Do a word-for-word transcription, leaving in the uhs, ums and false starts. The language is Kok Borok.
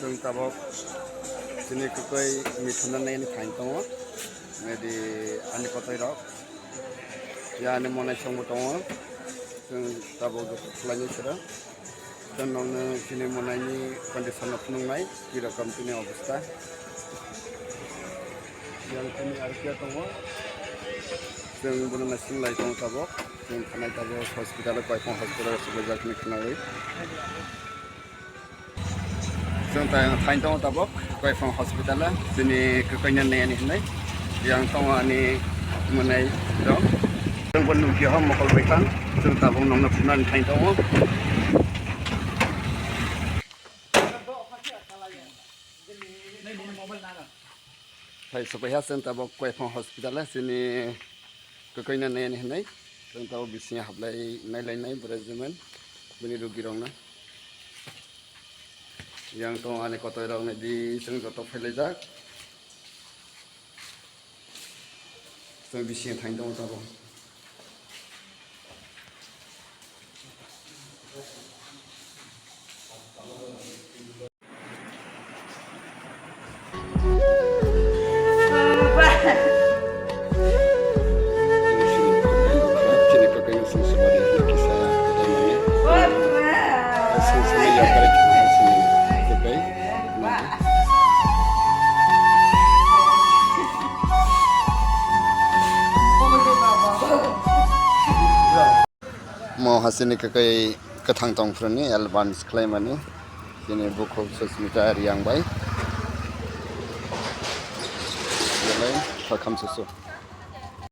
Chwng tabok chini kwkwi mithuna nai ani phain tongo. Nedi ani kotoirok. Ya ani monai songbo tongo. Chwng tabok khlainai sira. Chwng nokno chini monaini condition no phunuknai, kirokom chini obostha. Yang chini R P F tongo. Chwng bono naising lai tongo tabok. Chwng thanai tabok hospital o, Kwaiphang hospital o swbaijak hinwi khwnawi. Chwng tai thain tongo tabok Kwaiphang hospital o, chini kwkwi no nai ani hinwi. Yang tongo ani monai rok. Chwng bo nukya ho mokol bai khan. Chwng tabok nokno phunani thain tongo. Hai, swbaiha chwng tabok Kwaiphang hospital o chini kwkwi no nai ani hinwi. Chwng tabok bisingo hablai nailainai bwrwi jemon bini rugirokno. Yang tongo ani kotoirok nai di chwng joto phailaijak. Chwng bisingo thain tongo tabok. Mo hasini kwkwi kwthang tong phuruni advance khlaimani. Chini bukhuk Susmita Riang bai. Belai khakam susu.